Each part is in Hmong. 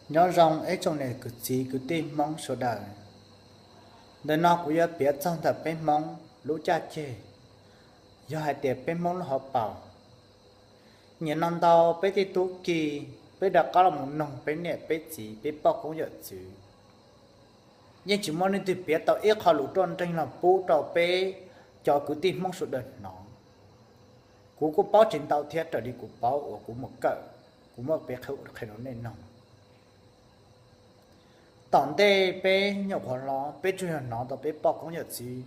Nyob zoo ib tsoom niam kwv txiv kwv tij Hmoob sawv daws. Ntawm no kuv yuav piav txog ntawm peb Hmoob lub caj ceg, yog hais tias peb Hmoob lub hauv paus. Nim no ntau peb tej tub ki, peb rov qab los mus noog peb niam peb txiv peb poj koob yawm txwv, yeej tsis muaj leej twg piav tau ib qho lus ruaj nreeg los pub rau peb cov kwv tij Hmoob sawv daws hnov. Kuv kuj paub tsis ntau thiab, raws li kuv paub uas kuv mus kawm, kuv muab piav qhia rau nej noog. Tom ntej peb nyuam qhuav hlob, peb tsuas yog hnov tau peb poj koob yawm txwv,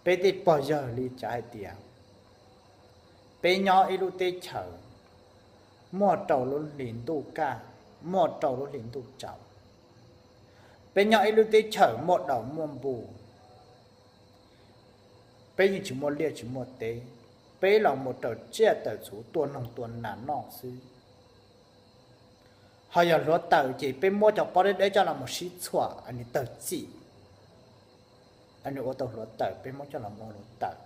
peb tej pog yawg li cav hais tias, peb nyob ib lub teb chaws muaj rau lub hli ntuj kaj, muaj rau lub hli ntuj tsaus. Peb nyob ib lub teb chaws muaj daus muaj npus, peb yeej tsis muaj liaj tsis muaj teb, peb los mus raws tsiaj tawm txhuv tua noog tua nas noj xwb. Ho yog hluav taws ces peb muab cov pob deb deb coj los mus sib txhuam nws tawg txim, nws ua tau hluav taws, peb muab coj los ua hluav taws.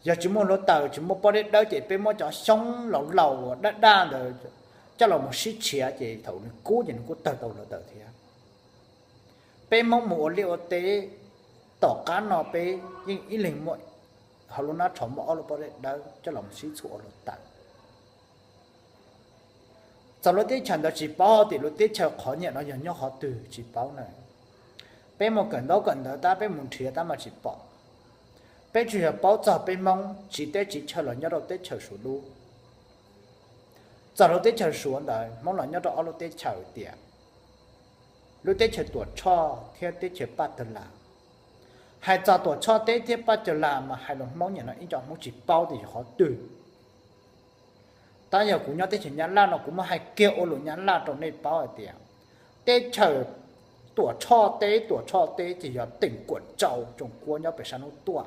Yog tsis muaj hluav taws, tsis muaj pob deb dawb ces peb muab cov xyoob laus laus uas daj daj ntawd coj los mus sib tshiav ces thaum nws kub ces nws kuj tawg tau hluav taws thiab. Peb Hmoob mus ua liaj ua teb, tom qab no peb yeej ib leeg muaj, hauv lub hnab tsho muaj ob lub pob deb dawb coj los mus sib txhuam ua hluav taws. Txog lub teb chaws ntawd tsis paub tias lub teb chaws qhov nyiam no yog nyob qhov twg tsis paub na. Peb mus kawm ntaub kawm ntawv tab, peb mus nrhiav tab mas tsis pom. Peb tsuas yog paub txog peb Hmoob tsiv teb tsiv chaw los nyob rau teb chaws Suav dub. Txog lub teb chaws Suav ntawd Hmoob los nyob rau ob lub teb chaws tias lub teb chaws Tuam Tshoj thiab teb chaws Paj Tawg Las. Hais txog Tuam Tshoj teb thiab Paj Tawg Las mas hais los Hmoob nim no ib co Hmoob tsis paub tias yog qhov twg. Tab yog kuv nyob teb chaws Nyab Laj no kuv muab hais kiag ua lus Nyab Laj rau nej paub hais tias teb chaws Tuam Tshoj teb, Tuam Tshoj teb ces yog teem Kuam Tsau tsoom kuab nyob pem sab hnub tuaj.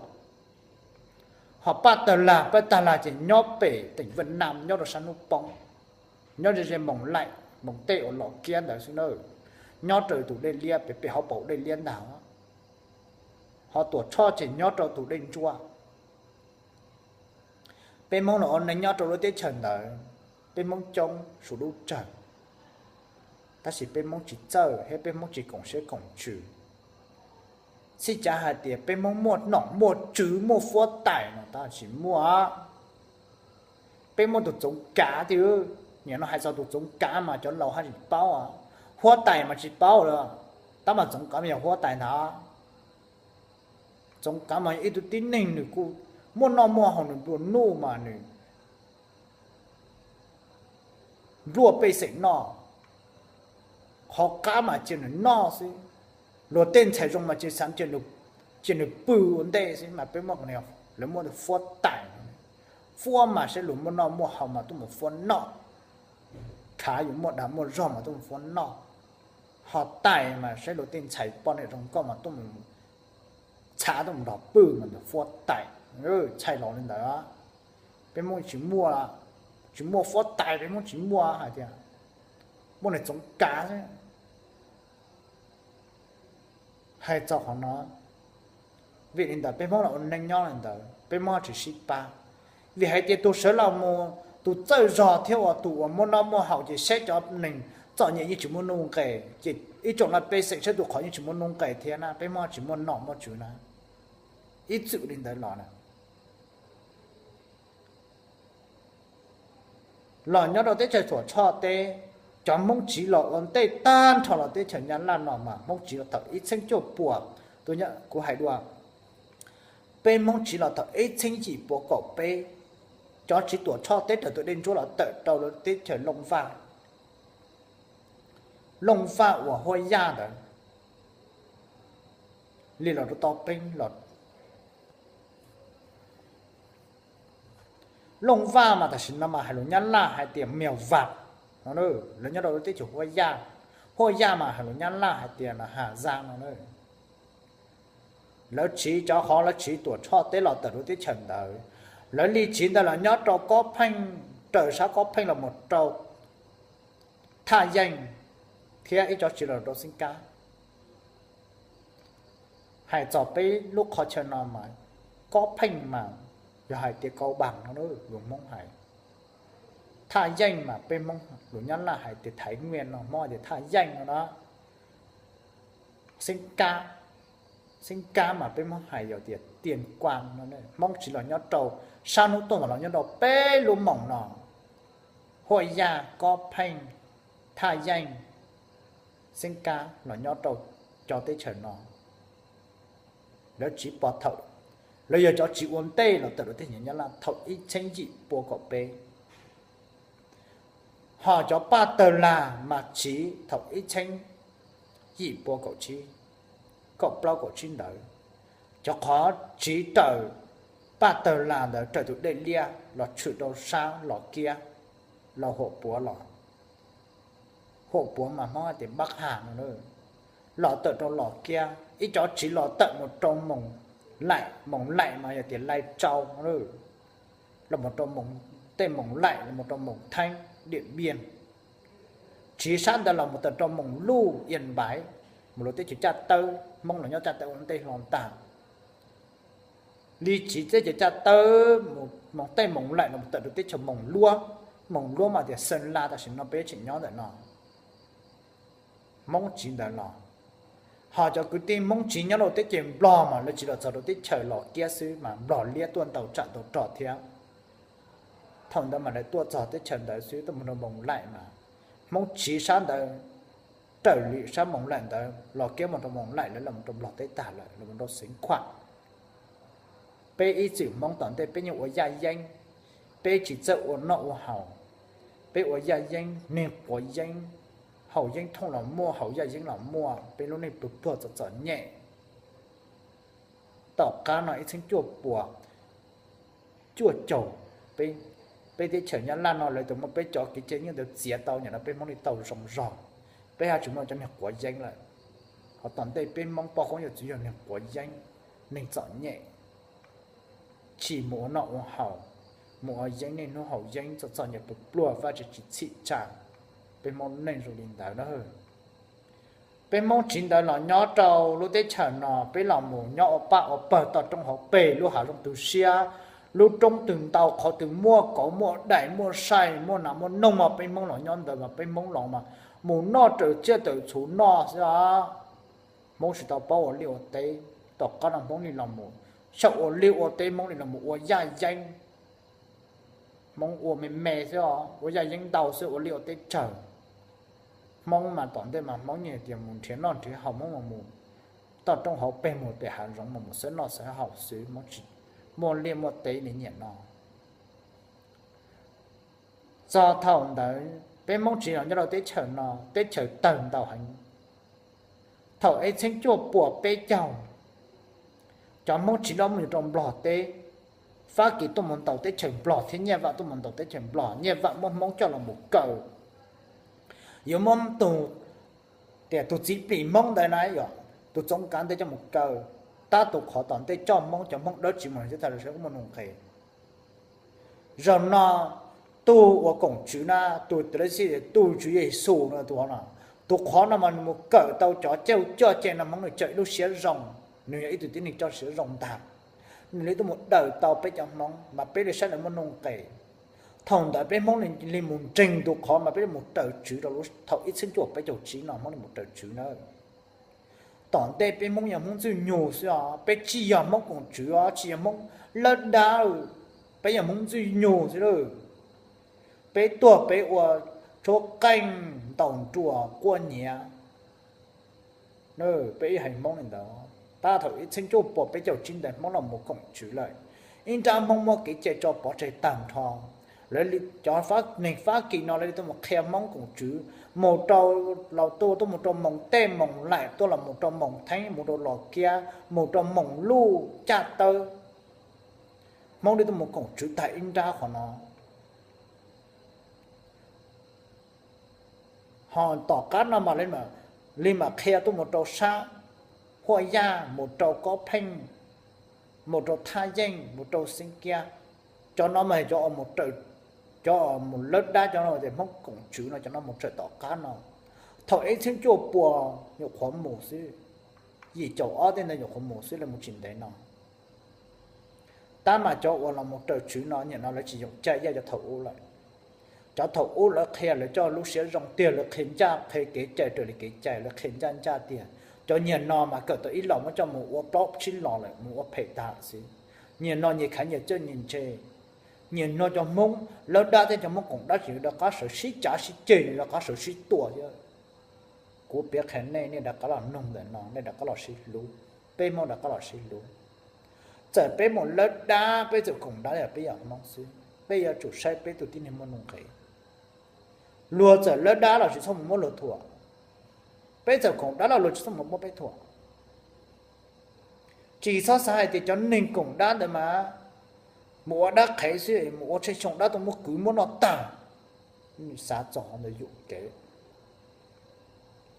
Ho Paj Tawg Las, Paj Tawg Las ces nyob pem teem Vaj Nam nyob rau sab hnub poob, nyob ze ze Moos Laim Moos Tej uas los kiab ntawd xwb na, nyob raws tus dej liab pem, pem hauv paus dej liab ntag. Ho Tuam Tshoj ces nyob rau tus dej ntsuab. Peb Hmoob los ua neeg nyob rau lub teb chaws ntawd, peb Hmoob coob suav dub tsawg, tab sis peb Hmoob tsis txawj thiab peb Hmoob tsis koom siab koom ntsws. Txij cav hais tias peb Hmoob muaj nom muaj tswv muaj huab tais no tab sis muaj, peb muaj tus Txoov Kav tiag. Nim no hais txog tus Txoov Kav mas cov laus haj tsis paub, huab tais mas tsis paub lawm, tab mas Txoov Kav mas yog huab tais ntag. Txoov Kav mas yog ib tug tib neeg nws kuj muaj noj muaj haus, nws nplua nuj mas nws nplua pej xeem noj, qhov qab mas cia nws noj xwb, luag tej ntxhais zoo mas cia xav cia nws pw ua ntej xwb mas peb muaj, lawv muaj tus huab tais. Huab mas saib luag muaj noj muaj haus mas tuaj mus huab noj, khav yus muaj dag muaj zog mas tuaj mus huab noj, ho tais mas saib luag tej ntxhais poj niam zoo nkauj mas tuaj mus txhav tuaj mus nrog pw mas tus huab tais. Txhais los li ntawd, peb Hmoob tsis muaj, tsis muaj huab tais, peb Hmoob tsis muaj hais tias muaj nws Txoov Kav xwb. Hais txog qhov no, vim li ntawd peb Hmoob los ua neej nyob li ntawd peb Hmoob tsis sib pab. Vim hais tias tus sawv los mus, tus txawj zog thiab uas tus uas muaj noj muaj haus ces saib cov neeg txom nyem yeej tsis muaj nuj nqes, ces ib tsoom no pej xeem saib tus qhov yeej tsis muaj nuj nqes thiab na, peb Hmoob tsis muaj nom muaj tswv na. Ib txwm li ntawd los na, los nyob rau teb chaws Tuam Tshoj teb, cov Hmoob tsiv los ua ntej tag nrho los teb chaws Nyab Laj no mas Hmoob tsiv los thaum ib txhiab cuaj puas, kuv hais dua, peb Hmoob tsiv los thaum ib txhiab yim puas kaum peb, cov tsiv Tuam Tshoj teb raws tus dej ntsuab los tawm rau lawv teb chaws Looj Vaj, Looj Vaj uas Huab Yaj ntawd, li los rau tau peb los Looj Vaj mas tam sim no mas hais lus Nyab Laj hais tias Mèo Vạc no, lawv nyob rau lub teb chaws Huab Yaj. Huab Yaj mas hais lus Nyab Laj hais tias Hà Giang no. Lawv tsiv cov qhov lawv tsiv Tuam Tshoj teb los tawm lub teb chaws ntawd, lawv li tsiv ntawd los nyob rau Kob Pheej, raws sab Kob Pheej los mus rau Thaj Yeej thiab ib cov tsiv los rau Xeeb Kab. Hais txog peb lub qhov chaw no mas Kob Pheej mas yog hais tias Kau Bas no, lus Hmoob hais Thaj Yeej mas peb Hmoob lus Nyab Laj hais tias Thái Nguyên no, Hmoob hais tias Thaj Yeej no na. Xeeb Kab, Xeeb Kab mas peb Hmoob hais yog tias Tuyên Quang no. Hmoob tsiv los nyob rau sab hnub tuaj mas los nyob rau peb lub moos no: Huaj Yaj, Kob Pheej, Thaj Yeej, Xeeb Kab los nyob rau cov teb chaws no. Lawv tsiv pov thaum, lawv yog cov tsiv ua ntej los tawm rau teb chaws Nyab Laj thaum ib txheeb yim pua kaum peb. Ho cov Paj Tawg Lag mas tsiv thaum ib txheeb yim pua kaum tsib, kaum plaub kaum tsib ntawd. Cov qhov tsiv raws Paj Tawg Lag ntawd raws tus dej liab los tshwm rau sab Los Kiab, los Huam Puav los, Huam Puav mas Hmoob hais tias Bắc Hà no, los tawm rau Los Kiab, ib cov tsiv los tawm mus rau Moos Laim, Moos Laim mas yog tias Lai Châu, los mus rau tej Moos Laim los mus rau Moos Theeb, Điện Biên. Tsiv sab ntawd los mus tawm rau Moos Luj, Yên Bái, mus rau teb chaws Caj Tawb, Hmoob los nyob Caj Tawb ua ntej hlo ntag. Li tsiv teb chaws Caj Tawb mus tej Moos Laim los mus tawm rau teb chaws Moos Luab, Moos Luab mas tias Sơn La tam sim no peb tseem nyob ntawm no. Hmoob tsiv ntawd los. Ho cov kwv tij Hmoob tsiv nyob rau teb chaws Nplog mas lawv tsiv los txog rau teb chaws Los Kiab xwb mas Nplog liab tuaj ntaus tsam ntaus rog thiab. Thaum ntawd mas lawv tuaj txog teb chaws ntawd xwb, tuaj mus rau Moos Laim mas Hmoob tsiv sab ntawd, raws li sab Moos Laim ntawd Los Kiab mus rau Moos Laim, lawv los mus rau Nplog teb tag lawm, los mus rau Xeev Khuam. Peb ib txwm Hmoob tom ntej peb yeej ua yaj yeeb, peb tsis txawj ua noj ua haus, peb ua yaj yeeb, neeg quav yeeb, haus yeeb thooj los muaj, haus yaj yeeb los muaj, peb lub neej pluag pluag txom txom nyem. Tom qab no ib txheeb cuaj puas cuaj caug, peb teb chaws Nyab Laj no lawv tau muab peb cov kev cai nyooj ntawd txiav tau, nim no peb Hmoob li tau zoo zog, peb haj tsis muaj cov neeg quav yeeb lawm. Ho tom ntej peb Hmoob poj koob yawm txwv yog neeg quav yeeb, neeg txom nyem, tsis mus ua noj ua haus, mus ua yeeb niaj hnub haus yeeb txom txom nyem pluag pluag, Vajtswv tsis txhim tsa peb Hmoob neej zoo li ntawd na. Peb Hmoob tsiv ntawd los nyob rau lub teb chaws no, peb los mus nyob ua paj ua pawg toj roob hauv pes lub hav zoov tu siab, lub roob twg ntau qhov twg muaj kauv muaj daim muaj sai muaj nas muaj noog mas peb Hmoob los nyob ntawd mas peb Hmoob los mas mus noj raws tsiaj tawm txhu noj xwb. Hmoob tsis tau paub ua liaj ua teb, tom qab no Hmoob li los mus, txawm ua liaj ua teb Hmoob li los mus ua yaj yeeb. Hmoob ua me me xwb os, ua yaj yeeb ntau xwb, ua liaj ua teb tsawg. Hmoob mas tom ntej mas Hmoob yeej tias mus nrhiav noj nrhiav haus, Hmoob mas mus toj roob hauv pes mus pem hav zoov mas mus xawb noj xawb haus xwb, Hmoob tsis muaj liaj muaj teb li nim no. Txog thaum ntawd peb Hmoob tsiv los nyob rau teb chaws no, teb chaws tawg ntau heev. Thaum ib txheeb cuaj puas peb caug, cov Hmoob tsiv los mus rau Nplog teb, Fab Kis tuaj mus ntaus teb chaws Nplog thiab Nyiaj Vam tuaj mus ntaus teb chaws Nplog, Nyiaj Vam muab Hmoob coj los mus kaw. Yuav muab tus, tias tus txiv plis Hmoob ntawd na, yog tus Txoov Kav ntawd coj mus kaw, tab tus qhov tom ntej coj Hmoob, cov Hmoob dawb tsis mus sib tham los sawv kuj muaj nuj nqis. Zaum no tus uas koom tswv na, tus tawv lab xij tias tus Tswv Yexus no, tus no, tus qhov no mas nws mus kawm tau cov cauj coj ce no Hmoob nws tseem ib lub siab zoo, nws yog ib tug tib neeg coj siab zoo ntag, nws li tuaj mus daws tau peb cov Hmoob mas peb li saib nws muaj nuj nqis. Thaum ntawd peb Hmoob li mus ntseeg tus qhov mas peb li mus raws tswv rau lub thaum ib txhiab cuaj peb caug tsib no Hmoob li mus raws tswv na. Tom ntej peb Hmoob yog Hmoob Ntxwj Nyug xwb os, peb tsis yog Hmoob koom tswv os, tsis yog Hmoob lawb dab, peb yog Hmoob Ntxwj Nyug xwb lawm. Peb tuag peb ua tshuab qeej ntaus nruas quaj nyiav. Peb ib haiv Hmoob li ntawd, tab thaum ib txhiab cuaj puas peb caug tsib ntawd Hmoob los mus koom tswv lawm, ib nrab Hmoob muab kev cai tso pov tseg tag nrho. Lawv cov neeg Fab Kis no lawv li tuaj mus qhia Hmoob koom tswv, mus rau, los tuaj tuaj mus rau moos tej moos laim, tuaj los mus rau moos theeb, mus rau Los Kiab, mus rau moos luj caj tawb. Hmoob li tuaj mus koom tswv tag ib nrab qhov no. Ho tom qab no mas li mam qhia tuaj mus rau sab Huaj Yaj, mus rau Kob Pheej, mus rau Thaj Yeej, mus rau Xeeb Kiab. Cov no mas cov, cov mus lawb dab, cov no tias Hmoob koom tswv no, cov no mus txawm tom qab no. Thaum ib txhiab cuaj puas nyuam qhuav mus xwb, yim caum ob tej ntawd nyuam qhuav mus xwb, lawv mus tsis ntev no. Tab mas cov uas los mus raws tswv no nim no lawv tsis yoom caj yaj cov thaum ub lawm. Cov thaum ub lawv qhia lawv coj lub siab zoo tiag, lawv qhia ncaj qhia kev cai raws li kev cai, lawv qhia ncaj ncaj tiag. Cov nyiag no mas kawm tau ib los muab coj mus ua plaub tsib los lawm, mus ua phem tag xwb. Nyiag no nyiag khav nyiag txawj nyiag ntse. Nyiag no cov Hmoob lawv dab thiab cov Hmoob koom dab tsis rov qab sawv sib cav sib ceg, rov qab sawv sib tua thiab. Kuv piav qhia nej, nej rov qab los noog ntawm no, nej rov qab los sib hlub, peb Hmoob rov qab los sib hlub. Txawm peb mus lawv dab, peb txawm koom dab los peb yog Hmoob xwb, peb yuav tsum saib peb tus tib neeg muaj nuj nqis. Luag txawm lawv dab los tsis txhob mus muab luag thuam, peb txawm koom dab los luag tsis txhob mus muab peb thuam. Tsis txhob xav hais tias cov neeg koom dab ntawd mas mus ua dab qhev xwb, mus ua tsheb xyoo dab tuaj muab kwv muab noj tag. Xav txog qhov ntawd yuam kev,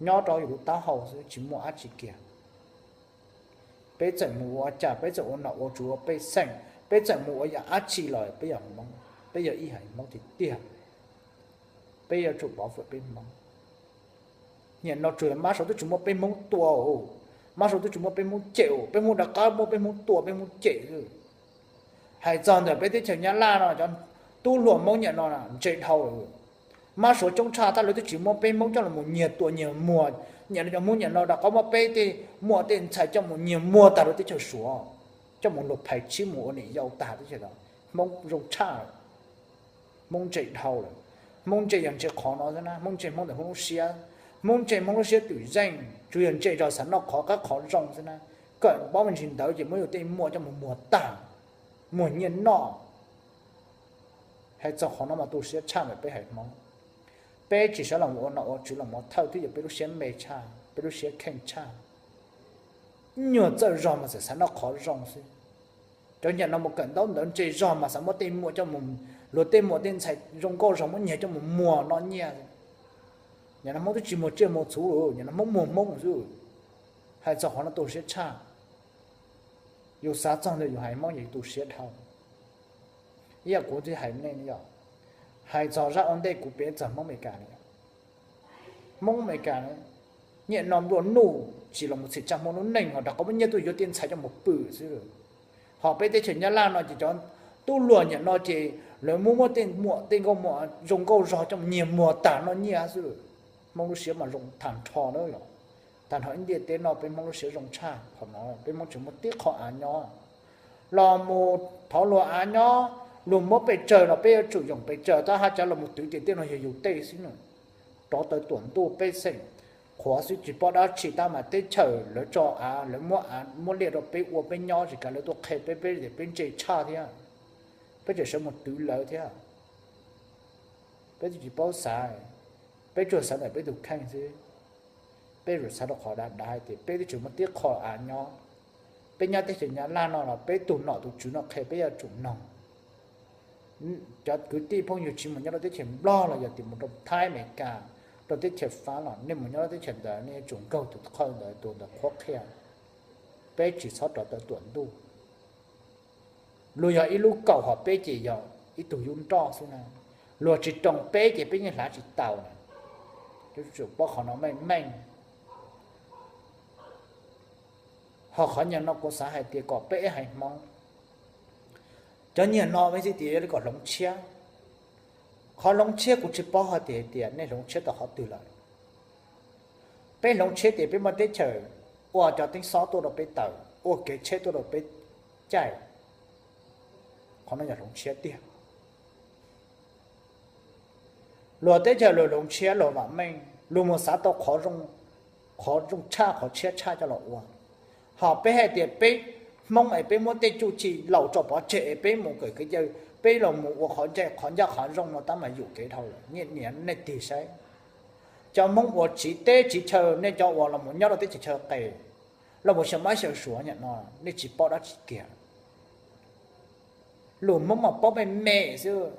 nyob rau yus lub taub hau xwb tsis muaj dab tsi kiag. Peb txawm mus ua cas, peb txawm ua nom ua tswv ua pej xeem, peb txawm mus ua yam dab tsi los peb yog Hmoob, peb yog ib haiv Hmoob tiag tiag. Peb yuav tsum pov fwm peb Hmoob. Nim no tsuas yog mab saum twb tsis muab peb Hmoob tua, mab saum twb tsis muab peb Hmoob cem, peb Hmoob rov qab muab peb Hmoob tua peb Hmoob cem xwb. Hais txog ntawm peb teb chaws Nyab Laj no cov tub hluas Hmoob nim no ntse dhau lawm. Mab suav coob tshaj tab lawv twb tsis muab peb Hmoob coj los nyiag tua nyiag muag. Nim no cov Hmoob nim no rov qab muab peb tej muam tej ntxhais coj mus nyiag muag tag rau teb chaws Suav, coj mus luag phais tsib mus ua niam yau tag teb chaws no. Hmoob zoo tshaj lawm. Hmoob ntse dhau lawm. Hmoob ntse yog ntse qhov no xwb na, Hmoob ntse Hmoob ntawm Hmoob lub siab. Hmoob ntse Hmoob lub siab twm zeej, tsuas yog ntse zog xav noj qhov qab qhov zoo xwb na. Kawm paub me ntsis ntawd ces muab yus tej muam coj mus muag tag, muag nyiaj noj. Hais txog qhov no mas tu siab tshaj ntawm peb haiv Hmoob. Peb tsis sawv los ua nom ua tswv los ua thawj twb yog peb lub siab me tshaj, peb lub siab kheej tshaj. Nyuag txawj zog mas txawm xav noj qhov zoo xwb. Cov nim no mus kawm ntaub ntawv ntse zog mas xav muab tej muam coj mus, luag tej muam tej ntxhais zoo nkauj zog muab nyiag coj mus muag noj nyiaj. Nim no Hmoob twb tsis muag tsiaj muag txhuv lawm, nim no Hmoob muag Hmoob xwb. Hais txog qhov no tu siab tshaj. Yus xav txog ntawm yus haiv Hmoob yus tu siab dhau. Ib yam kuv twb hais nej yom, hais txog zaj ua ntej kuv piav txog Hmoob Amelikas no. Hmoob Amelikas nim no nplua nuj tsis los mus txhim tsa Hmoob lub neej ho rov qab muab nyiaj tuaj yuav tej ntxhais coj mus pw xwb. Ho peb teb chaws Nyab Laj no ces cov tub hluas nim no ces lawv muab muab tej muam tej nkauj muam zoo nkauj zog coj mus nyiag muag tag noj nyiaj xwb. Hmoob lub siab mas zoo tag nrho na yom. Tag nrho ib ntiaj teb no peb Hmoob lub siab zoo tshaj qhov no, peb Hmoob tseem muaj tib qho av nyob. Los mus thov luag av nyob, luag muab pes tsawg los peb yuav tsum yoom pes tsawg, tab haj cav los mus twv tias tej no yog yus tej xwb na. Rov tawm tuam ntuj pej xeem qhuav xwb tsis paub dab tsi, tab mas teb chaws lawv tso av, lawv muab av muab liaj rau peb ua peb nyob tsis kav lawv tuaj qhia peb, peb tias peb ntse tshaj thiab, peb tseem sawv mus twv lawv thiab. Peb twb tsis paub xav, peb tsuas xav ntawm peb tus kheej xwb. Peb yuav xav rau qhov dav dav hais tias peb twb tseem muaj tib qho av nyob. Peb nyob teb chaws Nyab Laj no los peb tus nom tus tswv no qhia peb yuav tsum noog. Cov kwv tij phooj ywg tsis mus nyob rau teb chaws Nplog los yog tias mus rau Thaib Amelikas, rau teb chaws Fab los nej mus nyob rau teb chaws ntawd nej yuav tsum nkaug tus qhov ntawd tus ntawd qhuab qhia. Peb tsis txhob rov tawm tuam ntuj. Luag yog ib lub kaum ho peb ces yog ib tug yub nroj xwb na. Luag tsis roos peb ces peb yeej hlav tsis tau na. Yuav tsum paub qhov no meej meej. Ho qhov nyuag no kuv xav hais tias kom peb ib haiv Hmoob, cov nyuag no peb xij tias yog li kom hloov tshiab. Qhov hloov tshiab kuv tsis paub hais tias, tias nej hloov tshiab tau qhov twg lawm. Peb hloov tshiab tias peb muaj teb chaws ua cov teeb xob tuaj rau peb tawm, ua kev tsheb tuaj rau peb caij. Qhov no yog hloov tshiab tiag. Luag teb chaws luag hloov tshiab luag vam meej, luag mus xav tau qhov zoo tshaj qhov tshiab tshaj coj los ua. Ho peb hais tias peb Hmoob es peb muab tej txuj ci laus tso pov tseg es peb mus kawm kev cai, peb los mus ua qhov ncaj qhov ncaj qhov zoo no tab mas yuam kev dhau lawm. Niam nej tig saib, cov Hmoob uas tsiv teb tsiv chaw, nej cov uas los mus nyob rau teb chaws qes, los mus xyaw mab xyaw suav nyam no, nej tsis paub dab tsi kiag. Lus Hmoob mas paub me me xwb.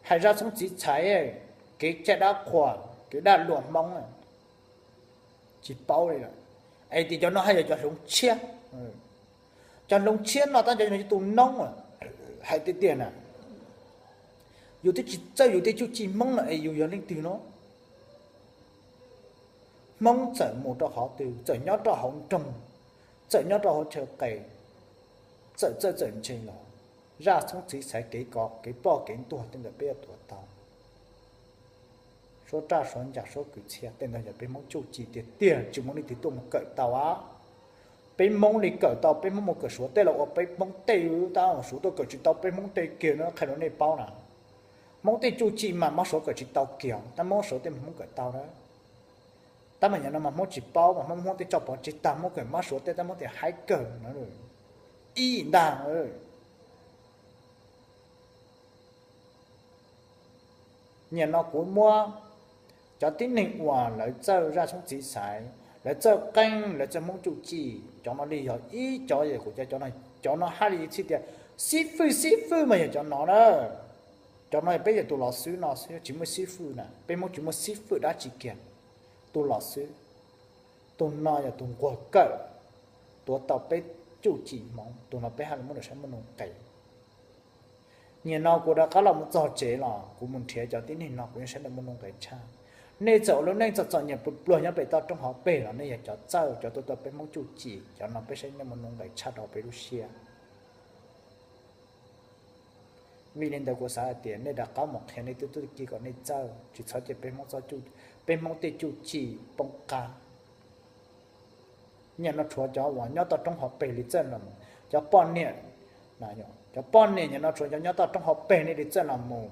Hais zaj txhob txiv txhais, kev cai dab qhuas, kev dab luam Hmoob, tsis paub li lawm. Es tias cov no haj yog cov hloov tshiab. Cov hloov tshiab no tab cov no yog tus noob, hais tiag tiag na, yus twb tsis txawj yus tej txuj ci Hmoob no es yus yog leej twg no? Hmoob txawm mus rau qhov twg, txawm nyob rau hauv nroog, txawm nyob rau hauv chaw qes, txawm txawj txawm ntse los, zaj txhob txiv txhais kev kov kev ploj kev ntuag tej ntawd peb yuav tuav tau. Suav raj suav ncas suav kwv txhiaj tej ntawd yog peb Hmoob txuj ci tiag tiag, tsis muaj leej twg tuaj mus kawm tau a. Peb Hmoob li kawm tau, peb Hmoob mus kawm Suav tej los ua peb Hmoob tej, tab Suav tuaj kawm tsis tau peb Hmoob tej kiag no, qhia rau nej paub na. Hmoob tej txuj ci mas Hmoob Suav kawm tsis tau kiag, tab Hmoob Suav tej mas Hmoob kawm tau na. Tab mas yog no mas Hmoob tsis paub mas Hmoob, Hmoob tej tso pov tseg tag, Hmoob kawm Hmoob Suav tej tab Hmoob tias haib kawg no. Ib ntag. Nim no kuv muab cov tib neeg uas lawv txawj zaj tshoob txiv xaiv, lawv txawj qeej, lawv txawj Hmoob txuj ci, cov no li yog ib cov, kuv cov, cov no haj li txhij tias xib fwj, xib fwj mas yog cov no na. Cov no yog peb yog tus los xwb no xwb, tsis muaj xib fwj na, peb Hmoob tsis muaj xib fwj dab tsi kiag. Tus los xwb, tus no yog tus nquag kawm, tuav tau peb txuj ci Hmoob, tus no peb haj li muab nws saib muaj nuj nqes. Nim no kuv rov qab los mus txog tsev los kuv mus nrhiav cov tib neeg no kuv yeej saib nws muaj nuj nqes tshaj. Nej txawm ua lub neej txom txom nyem pluag pluag nyob pem toj roob hauv pes los nej yog cov txawj, cov tuav tau peb Hmoob txuj ci, cov no peb saib nej muaj nuj nqes tshaj rau peb lub siab. Vim li ntawd kuv xav hais tias nej rov qab mus qhia nej tub tub ki kom nej txawj, tsis txhob cia peb Hmoob, peb Hmoob tej txuj ci poob qab. Nim no tshuav cov uas nyob toj roob hauv pes li txawj los, cov poj niam, cov poj niam nim no tshuav cov nyob toj roob hauv pes nej li txawj los mus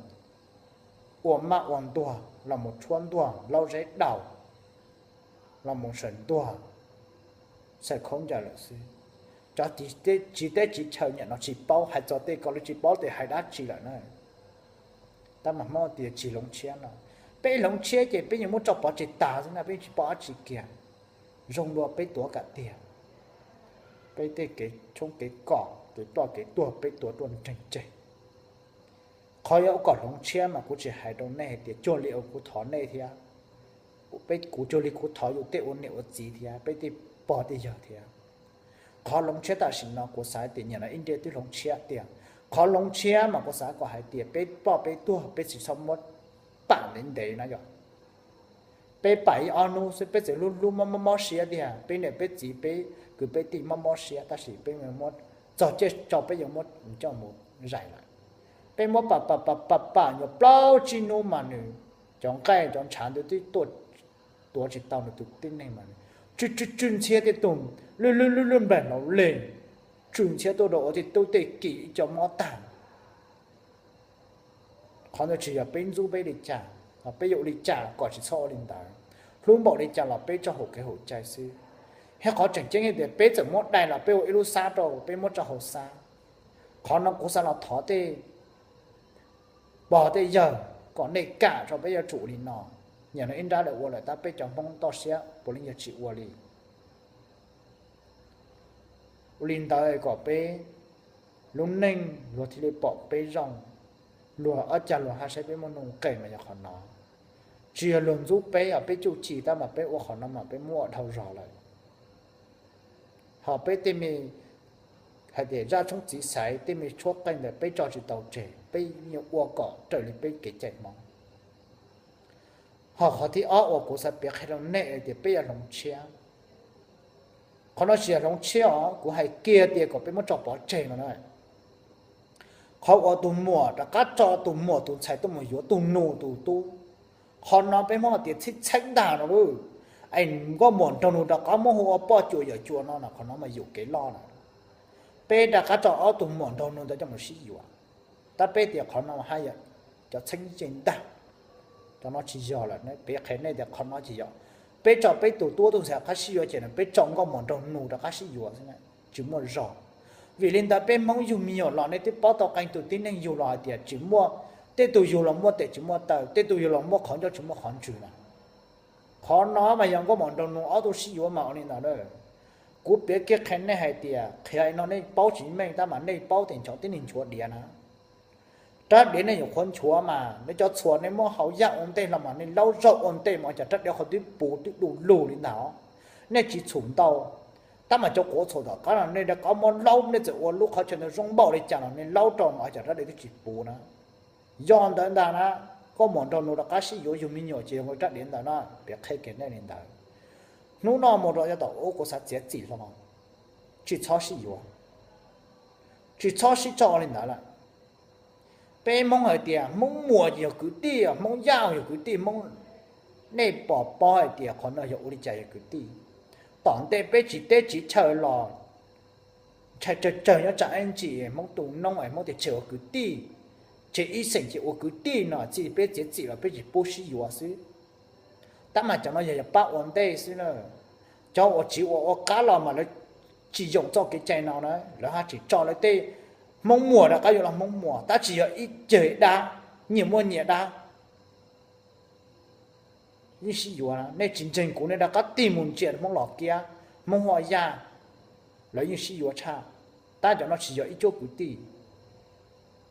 ua maj ua ntuag, los mus tshuab ntuag laub zeb daus, los mus sawv ntuag, xaws khaub ncaws lawm xwb. Cov tsiv teb tsiv chaw nim no tsis paub, hais txog tej ko lawv tsis paub tias hais dab tsi lawm na. Tab mas Hmoob tias tsis hloov tshiab no, peb hloov tshiab ces peb yeej muab tso pov tseg tas xwb na, peb tsis paub dab tsi kiag. Zoo dua peb tuav kam tiag, peb tej kev tshoob kev kos, kev ploj kev tuag peb tuav tuaj nreeg tseg. Qhov yuav kom hloov tshiab mas kuv tsis hais rau nej hais tias cuag li uas kuv thov nej thiab, peb, kuv cuag li kuv thov yus tej ua niam ua txiv thiab peb tej pog tej yawg thiab. Qhov hloov tshiab tam sim no kuv xav tias nim no ib ntiaj twb hloov tshiab tiag. Qhov hloov tshiab mas kuv xav kom hais tias peb ploj peb tuag peb tsis txhob muab pam ntev ntev na yom. Peb pam ib ob hnub xwb peb txawm hlub hlub mob mob mob siab tiag, peb niam peb txiv peb kwv peb tij mob mob siab tab sis peb muab txog ciaj tso peb yuav muab coj mus zais lawm. Peb muab pam pam pam pam pam nyuam plaub tsib hnub mas nws, cov nqaij cov ntshav ntawd twb tuaj tuav tsis tau nws tus tib neeg mas nws tsw tsw tsw ntxhiab tej tug lwj lwj lwj lwj nplaig hlau leeg, tsw ntxhiab tuaj rau ua tej tub tej ki ib co mob tag. Qhov ntawd tsis yog peb ntxub peb li cas, peb yuav ua li cas kom tsis txhob ua li ntawd. Hlub npaum li cas los peb tso haum kev haum cai xwb. Thiab qhov tseem ceeb tias peb txawm muab dai los peb ua ib lub xab rau peb muab tso hauv xab. Qhov no kuv xav los thov tej pog tej yawg kom nej kam tso peb yuav tsum ua li no. Nim no ib nrab lawv ua lawm tab peb cov Hmoob toj siab puav leej yog tsis ua li. Ua li ntawd kom peb lub neej luag thiaj li pom peb zoo, luag ob cag luag haj saib peb muaj nuj nqes mas yog qhov no. Tsis yog luag ntxub peb os, peb txuj ci tab mas peb ua qhov no mas peb muab ua dhau zog lawm. Ho peb tej me hais tias zaj tshoob txiv xaiv tej me tshuab qeej ntawd peb tso tsis tau tseg, peb yuav ua kom raws li peb kev cai Hmoob. Ho qhov thib ob uas kuv xav piav qhia rau nej tias peb yuav hloov tshiab. Qhov no tsis yog hloov tshiab os, kuv hais kiag tias kom peb muab tso pov tseg no na. Qhov uas tus muam rov qab tso tus muam tus ntxhais tuaj mus yuav tus nus tus tub, qhov no peb Hmoob hais tias txheeb txheeb ntag no lauj. Es nkauj muam nraug nus rov qab muab hu ua poj cuas yawm cuas no na, qhov no mas yuam kev loj lawm. Peb rov qab tso ob tug muam nraug nus ntawd coj mus sib yuav, tab peb tias qhov no haj yam cov txheeb ze ntag. Cov no tsis yog lawm, peb qhia nej tias qhov no tsis yog. Peb tso peb tus tub tus ntxhais rov qab sib yuav ces peb tso nkauj muam nraug nus rov qab sib yuav xwb, tsis muaj zog. Vim li ntawd peb Hmoob yug me nyuam los nej twb paub tau qee tus tib neeg yug los hais tias tsis muaj, tej tus yug los muaj tes tsis muaj taw, tej tus yug los muaj qhov ncauj tsis muaj qhov ntswg na. Qhov no mas yog nkauj muam nraug nus ob tug sib yuav mas ua li ntawd na. Kuv piav kiag qhia nej hais tias qhia no nej paub tsis meej tab mas nej paub tias nchuav tib neeg nchuav diav na. Rab diav nej yuav qhuav nchuav mas nej cov txhuas nej muab hau yaj ua ntej los mas nej laub zaug ua ntej mas cov rab diav qhov twb puv twb du lug li ntag. Nej tsis txhum ntau, tab mas cov quav txhuam tom qab no nej rov qab muab laub, nej txawm ua lub qhov chaw ntawd zoo npaum li cas los nej laub rau mas cov rab diav twb tsis puv na. Yog ntawd ntag na, nkauj muam nraug nus rov qab sib yuav yug me nyuam ces yog rab diav ntawd na, piav qhia kiag nej li ntawd. Hnub no mus rau yav tom ub kuv xav txiav txim hlo, tsis txhob sib yuav, tsis txhob sib tso li ntawd lawm. Peb Hmoob hais tias Hmoob muam yog kwv tij, Hmoob yaj yog kwv tij, Hmoob Nej puas paub hais tias qhov no yog ua li cas yog kwv tij? Tom ntej peb tsiv teb tsiv chaw los ntshai tsawg tsawg nyob tsam ib ntsis Hmoob tu noob es Hmoob tias tseg ua kwv tij, tseg ib xeem ces ua kwv tij no txij peb txiav txim los peb tsis pub sib yuav xwb. Tab mas cov no yog yog pab ua ntej xwb na. Cov uas tsiv ua ua qab los mas lawv tsis yoom txoj kev cai no na, lawv haj tsis tso lawv tej Hmoob Muas rov qab yuav los Hmoob Muas, tab tsis yog ib ceg dab, nyias muaj nyias dab. Yeej sib yuav, nej tsis ntseeg kuv nej rov qab tig mus ntsia Hmoob Los Kiab, Hmoob Huaj Yaj, lawv yeej sib yuav tshaj. Tab cov no tsis yog ib cuab kwv tij.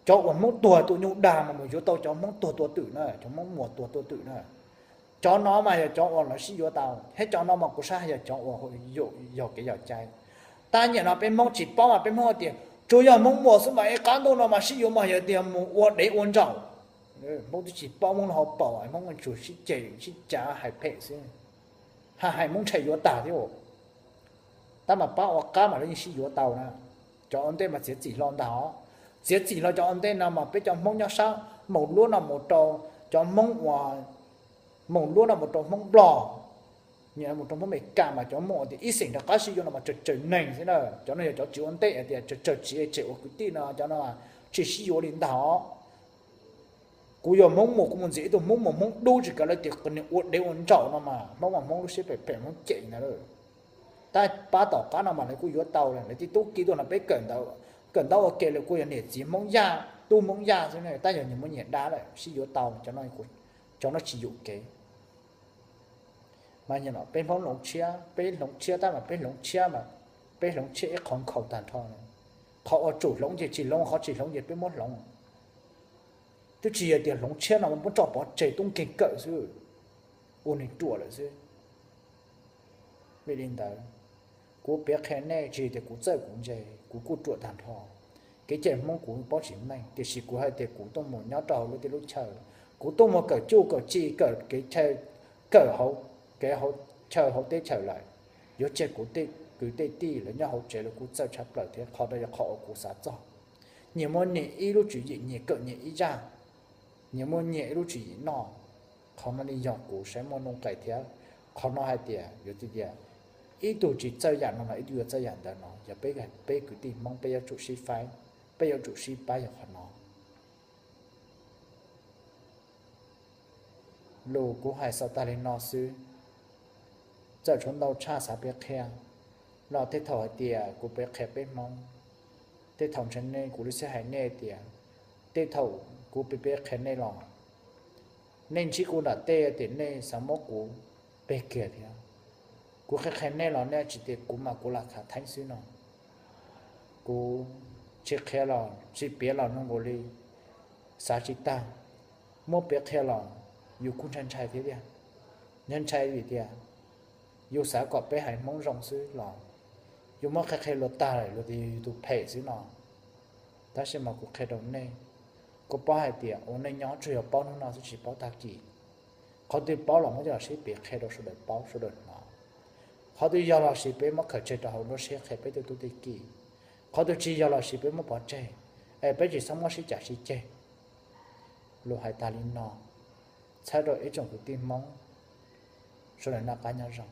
Cov uas Hmoob tuag tua nyuj dag mas mus yuav tau cov Hmoob tuag tua twm na, cov Hmoob Muas tuag tua twm na. Cov no mas yog cov uas lawv sib yuav tau, thiab cov no mas kuv saib yog cov uas yog kev yog cai. Tab nyiam no peb Hmoob tsis paub mas peb Hmoob tias tsuas yog Hmoob Muas xwb mas ib qab ntuj no mas sib yuav mas yog tias mus ua dev ua ntsaum. Hmoob twb tsis paub, Hmoob los hauv paus, Hmoob tsuas sib ceg sib cav hais phem xwb, hais hais Hmoob ntshai yuav tag thiab. Tab mas pab ua qab mas lawv yeej sib yuav tau na. Cov ua ntej mas txiav txim hlo ntag os. Txiav txim hlo cov ua ntej no mas peb cov Hmoob nyob sab Maus Luab no mus rau cov Hmoob uas Maus Luab no mus rau Hmoob Nplog, nyiam mus rau Hmoob Amelikas mas cov Hmoob uas tias ib xeem rov qab sib yuav no mas tsawg tsawg neeg xwb na. Cov no yog cov tsis ua ntej tias tsawg tsawg tsis tseg ua kwv tij no, cov no tsis sib yuav li ntag os. Kuv yog Hmoob Muas kuv mus ntxias ib tug Hmoob Muas Hmoob Dub tsis kav lawv tias nws ua dev ua ntsaum no mas Hmoob mas Hmoob lub siab phem phem Hmoob cem ntag. Tab pab tom qab no mas lawv kuj yuav tau, lawv tib tub ki tuaj no peb kawm ntaub ua ke, lawv kuj yog niam txiv Hmoob Yaj tub Hmoob Yaj xwb, tab yog nyias muaj nyias dab lawm sib yuav tau, cov no tsis yuam kev. Mas nyiam no peb Hmoob hloov tshiab, peb hloov tshiab tab mas peb hloov tshiab mas peb hloov tshiab ib qhov nkhaus tag nrho. Qhov uas tsum hloov ces tsis hloov, qhov tsis hloov ces peb muab hloov. Twb tsis yog tias hloov tshiab no muab tso pov tseg tub nkeeg kawm xwb, ua neeg ruam lawm xwb. Vim li ntawd, kuv piav qhia nej tsis tias kuv txawj kuv ntse, kuv kuj ruam tag nrho. Kev cai Hmoob kuv paub tsis meej, tiam sis kuv hais tias kuv tuaj mus nyob rau hauv lub teb lub chaw, kuv tuaj mus kawm cuj kawm ci, kawm kev chaw, kawm hauv kev hauv chaw hauv teb chaws lawm. Yuav tseg kuv tej kwv tej tij lawv nyob hauv tsev los kuj txawj tshaj plaws thiab, qhov no yog qhov uas kuv xav txog. Nyias muaj nyias ib lub tswv yim, nyias kawm nyias ib zaj, nyias muaj nyias ib lub tswv yim noj. Qhov no li yog kuv saib muaj nuj nqis thiab. Qhov no hais tias yuav tias ib tug tsis txawj yam no no ib tug yuav txawj yam ntawd no, yog peb, peb kwv tij Hmoob peb yuav tsum sib faib, peb yuav tsum sib pab yog qhov no. Lus kuv hais xaus tag li no xwb. Txawm tshuav ntau tshaj xav piav qhia los tej thaum hais tias kuv piav qhia peb Hmoob, tej thaum ntshe nej kuv li xij hais nej tias tej thaum kuv piav piav qhia nej los nej ntsib kuv nram tej tias nej xav muab kuv peg kiag thiab. Kuv qhia qhia nej los nej tsis tias kuv mas kuv lam khav theeb xwb no. Kuv tsis qhia los tsis piav los zoo nkaus li xav tsis tag, muab piav qhia los yus kuj ntshai ntshai thiab tiag. Ntshai ntshai vim tias yus xav kom peb haiv Hmoob zoo xwb los yus muab qhia qhia luag tag lawm luag tias yus yog tus phem xwb no. Tab sis mas kuv qhia rau nej, kuv paub hais tias ua neej nyob tsuas yog paub hnub no xwb tsis paub tag kis. Qhov twg paub los muab coj los sib piav qhia rau sawv daws paub sawv daws hnov. Qhov twg yog los sis peb muab khaws tseg rau hauv nruab siab qhia peb tej tub tej ki. Qhov twg tsis yog los sis peb muab pov tseg, es peb tsis txhob muab sib cav sib ceg. Lus hais tas li no, txhawb rau ib tsoom kwv tij Hmoob sawv daws noj qab nyob zoo.